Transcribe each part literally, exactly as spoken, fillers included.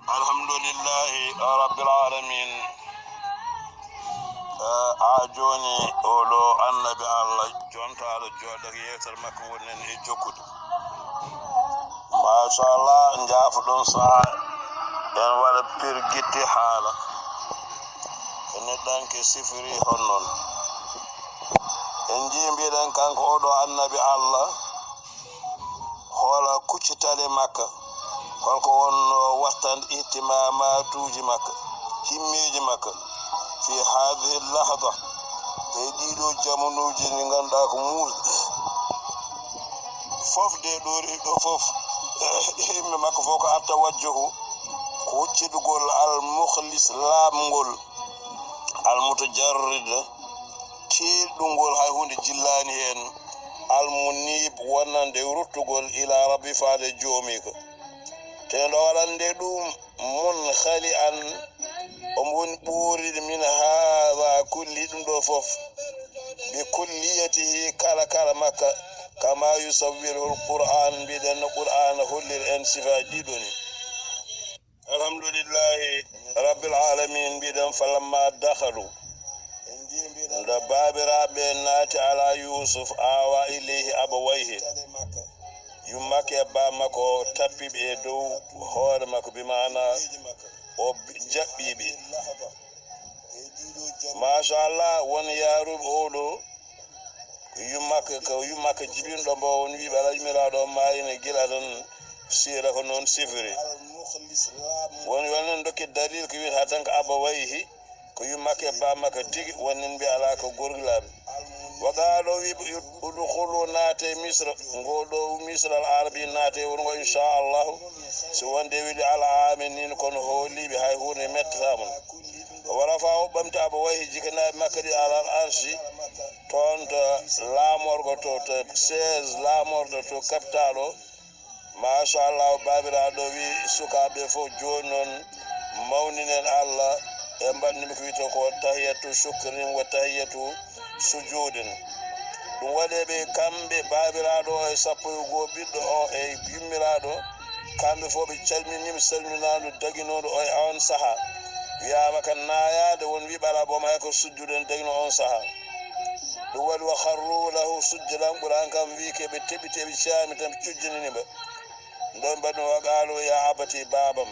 Alhamdulillahi Rabbil Alamin. Eh, haa jooni, oo ɗoo Annabi Allah, jonta Allah jooɗo e yeewtere makko, wonɗen e jokkude. Machallah, njaafoɗon sahaa, en waɗa pirgitte haala. Ko neɗɗanke sifiri honnon. En njii, mbiɗen, kanko oo ɗoo Annabi Allah, hoola kuccitali makka, holko wonno wattande ihtimaamaatuuji makka, himmeeji makka, fi haadihi lahda, e ɗiiɗoo jamanuuji ɗi ngannduɗaa ko muusɗi. Fof de ɗo rewi ɗo fof, himme makko fof ko attawajjuhu, ko huccitugol al mukhlis, laaɓngol, al mutajarrid, teelɗungol, hay huunde jillaani heen, al munib, wonande ruttugol, ila rabbi, faade joomiiko. Te ɗo waɗande ɗum, munkhali'an, omo woni ɓooriɗo, min haadha kulli, ɗum ɗo fof, bi kulliyatihi, kala kala makka, kama yusawwiruhu al-Qur'an, mbiɗen no Qur'ana holliri en sifaaji ɗiɗo ni. Alhamdulillahi Rabbil Alamin, mbiɗen, falamma dakhalu, nde baabiraaɓe naati ala Yusuf, awa ilayhi abawayhi, yummaake e baa makko tappi ɓe e dow hoore makko, bi maana o bi-, jaɓɓi ɓe. Machallah, won yaaruɓe oo ɗoo, yummaake, ko yummaake jibinɗo mbo won wiiɓe Alaa Jumiraaɗo o maayino gila tan, siira ko noon sifiri. Won, won en dokki dalil ko wi'ata tan ko abawayhi, ko yummaake e baa makko tigi, won en mbi alaa ko gorgilaaɓe. Wa qaalu, o wi, udkhulu, naate Misra, ngo ɗo Misra al Arabi, naate wuro ngo, inchallahu, si wonde weli al aminin, kono hooliiɓe hay huunde mettataa mon. Wa rafa, o ɓamti abawayhi, jikanaaɓe makko ɗi, alal arshi, toon to laamorgo, to, to chaise laamorgo, to capital o. Machallah, baabiraaɗo wi sukaaɓe fof, jooni noon mawninen Allah, e mbaɗnimi ko wiyetee ko tahiyatu shukrin wa tahiyatu sujudin. Ɗum waɗi ɓe kamɓe, baabiraaɗo o e sappo e goo ɓiɗɗo o e yummiraaɗo, kamɓe fof ɓe calminiima salminaandu daginooɗo o e oon sahaa. Wiyaama kan naayaade, won wiiɓe alaa boom hay ko sujjude en dagino oon sahaa. Ɗum waɗi wa kharru lahu sujjadan, Qur'an kam wii ke ɓe teɓiti, ɓe caami tan, ɓe cujjinini mba. Nden mbaɗi wa qaalu ya abati, baabam.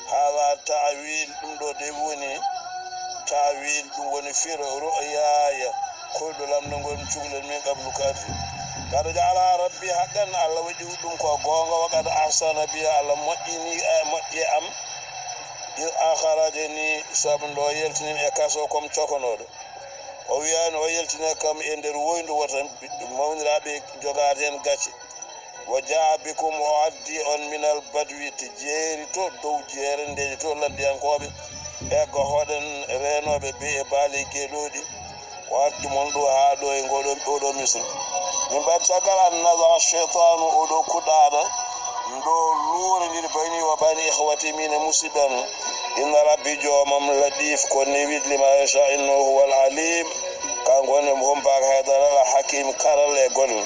Haadha ta'wil, ɗum ɗo de woni ta'wil, ɗum woni firo ru'yaya, koyɗolam no ngon cukalel min qablu kadi. Qad ja'ala rabbi, haqqan Allah waɗi ɗum ko goonga, wa qad ahsana bi, Allah moƴƴini, eh, moƴƴi am. Iz akhrajani, sabu nde o yaltini mi e kaso comme cokanooɗo. O wiyaani o yaltini kam e nder woyndu wota, mawniraaɓe jogaade heen gacce. Wa jaa bikum, o addi on minal badwi, to jeeri to, dow jeerendeeji to, laddiyankooɓe, egga hoɗen reenooɓe be e baali geelooɗi. O addi mon ɗo haa ɗo e ngoɗo, oɗo Misra. Min mbaɗi caggal an nazaga shaytanu, oɗo kuɗaɗa, ndo luurondiri bayni wa bayna ikhwati, min e musidɓe am. Inna rabbi, joomam, latif, ko newid lima yasha, innahu huwal alim. Kanko woni mo humpaaka haydara, al hakim, karalla e golle.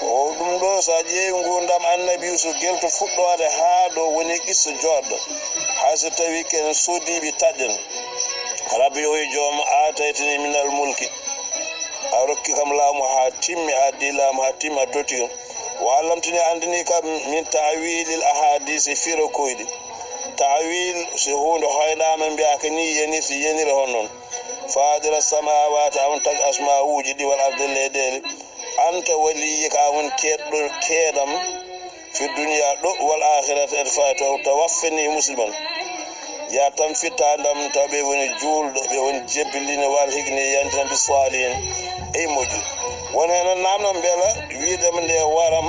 O ɗum ɗo, so a ƴeewi nguurndam Annabi Yuusuf, gila to fuɗɗoode haa ɗo woni qissa jooɗɗo, hay so tawii ko en soodiiɓe taƴen. Rabbi o wi joom, aataytani minal mulki, a rokki kam laamu haa timmi, a addi laamu haa timmi, a totti kam. Wa allamtani, a anndini kam min ta'wilil ahadisi, firo koyɗi. Ta'wil, si huunde hoynaama, mbiyaaka ni yani, si yaniri hono noon. Faadira samaawaati, a on tagi asmaawuuji ɗi, wal ardi, leyɗeele. Anta waliyyi, ko an woni keedɗo, keedam, fi dunya ɗo, wal aakhirati, e faa to, tawaffani musliman. Yaa tan fittaandam, taw ɓe woni juulɗo, ɓe woni jebbilino, wal hikni, yantinan bi saalihin, ey moƴƴu. Won heen naamno mbela wiidam nde waram,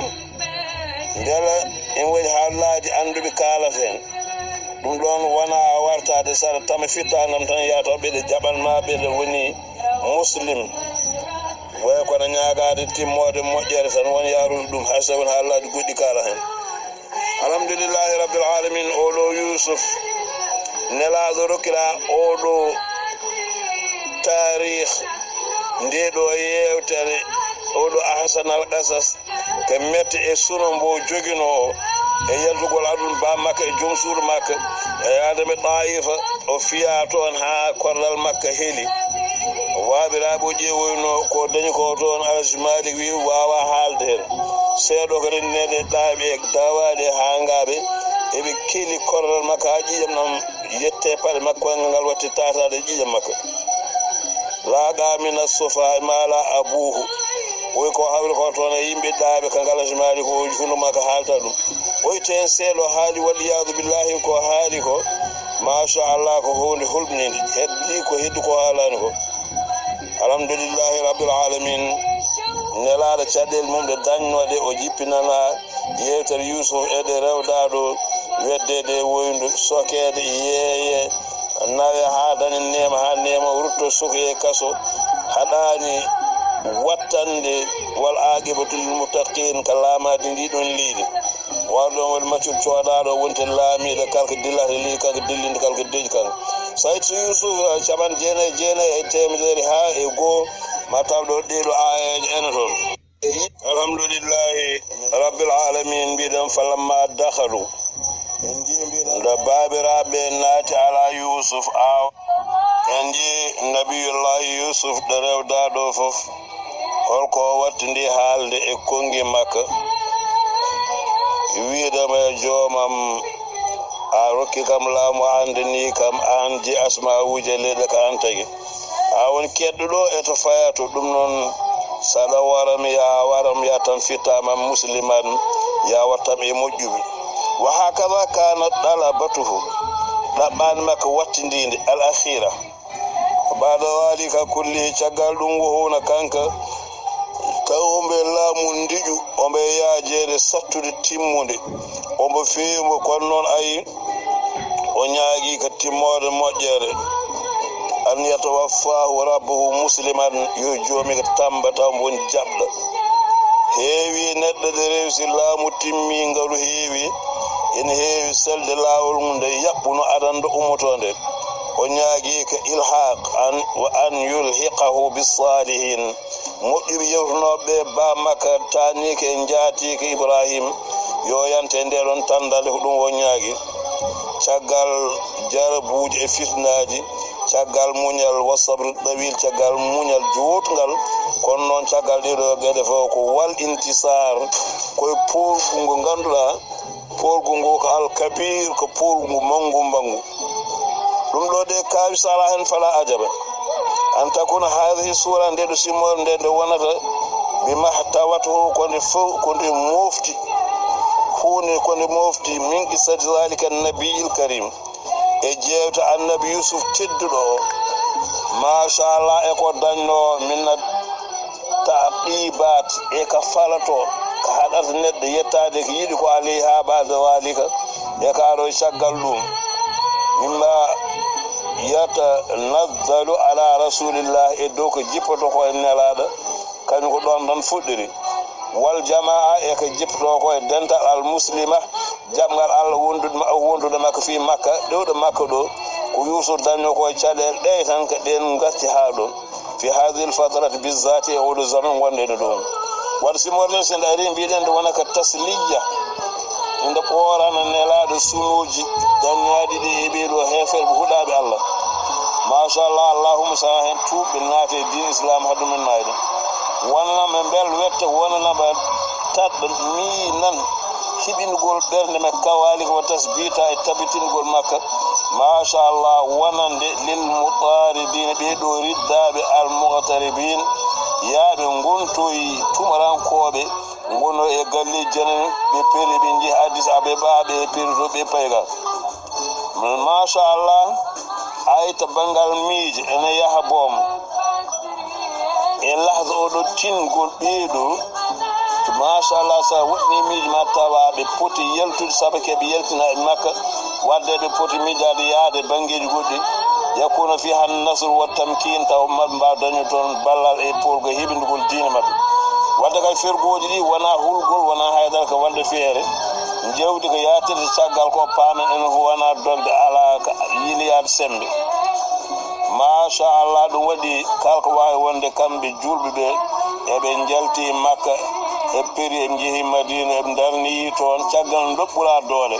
mbela en waɗi haalaaji annduɓe kaalata heen. Ɗum ɗoon wonaa wartaade sara tama fittaandam tan, yaa taw ɓeɗe jaɓan ma, ɓeɗe woni muslim. Way kono ñaagaade timmoode moƴƴere tan, won yaarude ɗum, hay so won haalaaji goɗɗi kaala heen. Alhamdulillahi Rabbil Alamin, oɗo Yusuf, nelaaɗo rokkira oɗo taarih, nde ɗo yeewtere, oɗo ahsanal qasas, ko mette e suno mbo joginoo o, E yaltugol adun ba Makka e jom suudu Makka, e yaade ɓe Taayifa, o fiya toon haa korral Makka heli. O waaɓiraaɓe o ƴeewoyno ko dañi ko toon, Alhaji Malik wi waawa haalde heen. Seeɗo ko renneede ɗaaɓe e dawaaɗe e haangaaɓe, eɓe keli korral Makka haa ƴiiƴam ɗam yette paɗe makko, ngal watti taataade ƴiiƴam Makka. Laaqa mina Sofa e maala abuhu. Oy ko hawri ko toon e yimɓe ɗaaɓe ka ngala jimaali ko oy hundo makko haalta ɗum. Oy teen seeɗo haali wal iyaadu billahi ko haali ko. Masha Allah ko huunde hulɓininde. Heddi ko heddi ko haalani ko. Alhamdulillahi rabbil alamin. Nelaaɗo caɗeele mum ɗe dañnooɗe o jippinana yewtere Yuusuf e ɗe rewdaaɗo weddeede e woyndu sokeede yeeye. Nawe haa daña neema, haa neema rutto suka e kaso, haɗaani wattande wal aaqibatu lil muttaqiin ka laamaadi ndi ɗon leydi. War ɗon woni maccol coodaaɗo wonte laamiiɗo kalko dillata leydi, kalko dillinde, kalko deji kan. Saytu Yuusuf capanɗe jeenayi e jeenayi e teemedere haa e goo, ma taw ɗo ɗee ɗo aayeeje ene toon. Alhamdulillahi rabbil alamin, mbiɗen falamma dakhalu. Nde baabiraaɓe naati ala Yuusuf, aaw, en njii nabiyullahi Yuusuf ɗo rewdaa ɗo fof, holko o wattindi haalde e konngi makka, wiide mo e joomam, a rokki kam laamu, a anndini kam, an ji asmawuuje leyɗe ka an tagi. A woni keɗɗuɗo e to faya to, ɗum noon, saɗa waram ya, waram ya tan fittaama musliman, ya wattam e moƴƴuɓe. Wa hakada kana ɗalabatuhu, ɗaɓɓaani makko wattindiinde, al akhira. Baada dhalika kulli, caggal ɗum, wo huna kanka, taw ombe laamu ndiƴu, ombe yaajeede sattude timmunde, ombo feewi mbo, kono noon ayi, o ñaagii ka timmoode moƴƴere, an yatawaffaahu rabbuhu musliman, yo joomi ko tamba taw mbo woni jaɓɗo. Heewi neɗɗo de rewsi laamu timmingalu, heewi, ene heewi selde laawol mum nde yaɓɓuno adando ummotoonde. O ñaagii ko ilhaq an, wa an yulhiqahu bis salihin. Moƴƴuɓe yewtunooɓe ba makka taaniike e njaatiike Ibrahim, yo yante nde ɗon tandale, ko ɗum o ñaagi. Caggal jarabuuji e fitnaaji, caggal muñal, wa sabri dawil, caggal muñal juutngal, kono noon caggal ɗiɗo geɗe fof ko wal intisar, koye poolgu ngu ngannduɗaa, poolgu ngu ko al kabir, ko poolgu manngu manngu. Ɗum ɗo de kaawi sala hen fala ajaba. An takuna hadhihi sura, nde ɗo simmore nde, nde wonata, bima htawathu, ko nde fof, ko nde mofti. Huunde ko nde mofti, min qissati dhalika nabiyil karim. E jeewte annabi Yusuf tedduɗo o. Machallah, e ko dañno min taqibat, e ka falato, ka haɗata neɗɗo yettaade ko yiɗi ko alayha ba'da dhalika, e ka aroy caggal ɗum. Mimma yatanazzalu ala rasulillah, e dow ko jippoto ko e nelaaɗo, kañum ko ɗon tan fuɗɗiri. Wal jamaa, e ko jippoto ko e dental al muslima, jaɓngal Allah wondude ma-, wondude makko fii Makka, ɗo ɗo Makka ɗo, ko Yuusuf dañnoo ko e caɗeele ɗe tan, ko ɗen ngasti haa ɗo. Fi hadhihi al fatrati bizzati, e oɗo zaman wonde ɗo ɗum. Wadde si morne sen ari mbiɗen ɗo wona ka tasliya, inde ɓoorana nelaaɗo sunuuji dañaaɗi ɗi e ɓee ɗo heeferɓe huɗaaɓe Allah. Machallah, allahumma sa hen tuuɓɓe naate e diin Islam haɗu men maayde. Wonana ɓe mbel wette, wonana ɓe taɗɗo miinan, hiɓingol ɓernde men kawali ko tasbita e tabitingol makka. Machallah, wonande lil mutaridin, ɓee ɗo riddaaɓe al muqtaribin, yaaɓe ngontoyi tumarankooɓe, ngono e galleeji janani, ɓe peri, ɓe njehi Addis Abeba, ɓe peri to, ɓe payga. Machallah, ay to banngal miijo ene yaha boom. E lahza oɗo tingol ɓee ɗo, machallah, sa woɗɗi miijo ma tawa ɓe poti yaltude, saabe ke ɓe yaltina e Makka, wadde ɓe poti miijaade yaade banngeeji goɗɗi, yakuna fiha nasru wa tamkin, taw maɓɓe mbaawa dañude toon ballal e poolgol heɓindugol diine maɓɓe. Wadde kay fergooji ɗi wona hulgol, wona haydara, ko wadde feere, jawdi ko yaatirde caggal ko paamen enen fof, wona dogde, alaa ka yiiloyaade semmbe. Machallah, ɗum waɗi kala ko waawi wonde kamɓe juulɓe ɓe, eɓe njalti Makka, Eɓɓiri, eɓe njehi Madiina, eɓe ndarnii toon caggal ndoɓɓuraa doole.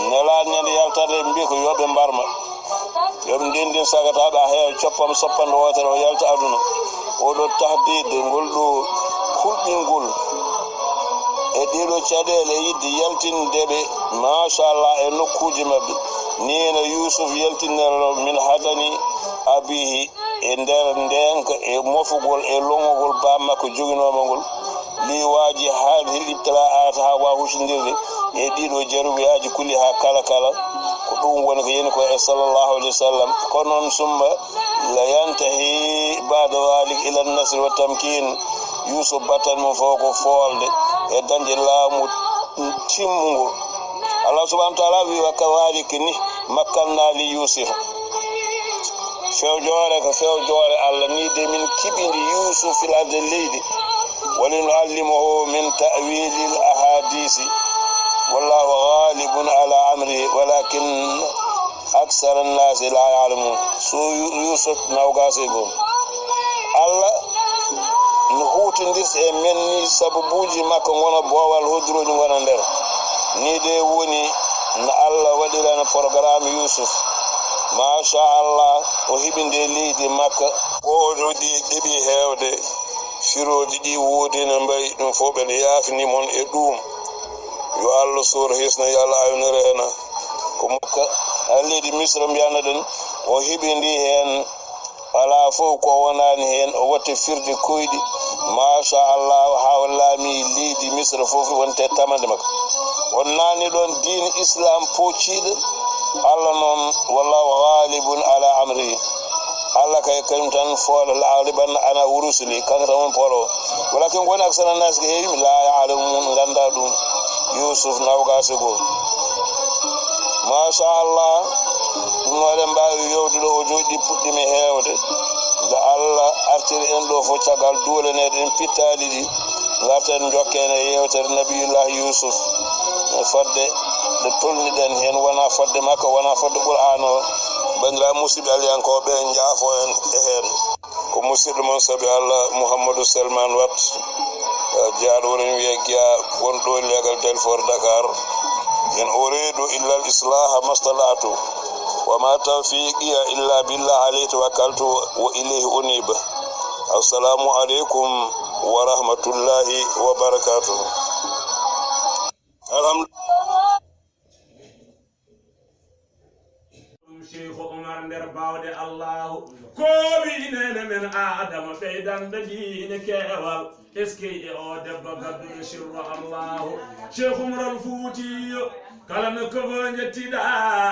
Nelaaɗo ñande yaltata, eɓe mbiya ko yo ɓe mbar ma. Yo ɓe ndendin sagataaɓe, a heewa coppam soppanɗe wootere, o yalta aduna. Oɗo tahdid, ngol ɗo kulɓingol. E ɗeɗo caɗeele, yidde yaltinde ɓe, machallah, e nokkuuji maɓɓe. Nii no Yuusuf yaltinirno min hadani abiihi, e nder ndeenka, e mofugol, e longogol baa makko joginoomo ngol. Li waaji haadihi ibtilaa'aat, haa waawa huusindirde e ɗiɗo jarubiyaaji kulli haa kala kala. Ko ɗum woni ko yani ko e sallallahu alayhi wa sallam. Ko noon summa la yantahi ba'da dhalik ila nasri wa tamkin. Yuusuf batten mum fof ko foolde e dañde laamu timmungo. Allah subhanahu wa taala wi, wa kadhalika ni makkanna li Yuusuf. Fewjoore ko fewjoore Allah, ni de min kiɓindi Yuusuf fil ardi leydi. Wa linuallimahu min ta'wilil ahadisi. Wallahu ghalibun ala amrihi walakin aksara nnaasi laa ya'lamuun. Suura Yuusuf noogaas e goo. Allah no huutindirta e men ni sababuuji makko ngona boowal, hudduruuji ngona nder. Ni de woni no Allah waɗirani programme Yuusuf. Machallah, o heɓi nde leydi Makka. Gooto ɗi ɗeɓi heewde. Firooji ɗi woodi no mbayi, ɗum fof ɓeɗe yaafini mon e ɗum. Yo Allah suur hisna, yo Allah awnere ena. Ko Makka, haa leydi Misra mbiyano ɗen, o heɓi ndi heen. Alaa fof ko wonani heen, o watti firde koyɗi. Machallah, haa o laami leydi Misra fof wonte tamande makko. On nani ɗon diine Islam pocciiɗo. Allah noon, wallahu ghalibun ala amrihi. Allah kay kañum tan foola, la aghlibanna ana wa rusuli, kanko tan woni poolo o. Walakin ko woni aksara nnaasi ko heewi, la ya'lamuun, ngannda ɗum. Yuusuf noogaas e goo. Machallah, ɗum no eɗen mbaawi yewtude o jooɗi puɗɗimi heewde. Nde Allah artiri en ɗo fof caggal duule ne ɗen pittaali ɗi, ngarten jokken e yewtere Nabiyullah Yuusuf. E fodde nde tolniɗen heen, wona fodde makko, wona fodde Qur'aan o. Banndiraaɓe musidɓe aliyankooɓe, njaafo en e heen. Ko musidɗo mon sabi Allah, Mouhamadou Selmane Watt, eh, jeyaaɗo woni wiye Giya, gonɗo legal Dalfort Dakar. In uridu illa al islaha mastata'tu. Wa ma tawfiqiya illa billah, alayhi tawakkaltu wa ilayhi unib. Assalamu alaikum wa rahmatullahi wa barakatuh. Alhamdulillah. Ɗum Cheikh Oumar nder baawɗe Allahu. Ko wi nene men Adama ɓeydanɗo diine keewal. Eskey e o debbo gadduɗo sirru Allahu. Cheikh Oumar al Fuutiyo. Kala no ko njettiɗaa.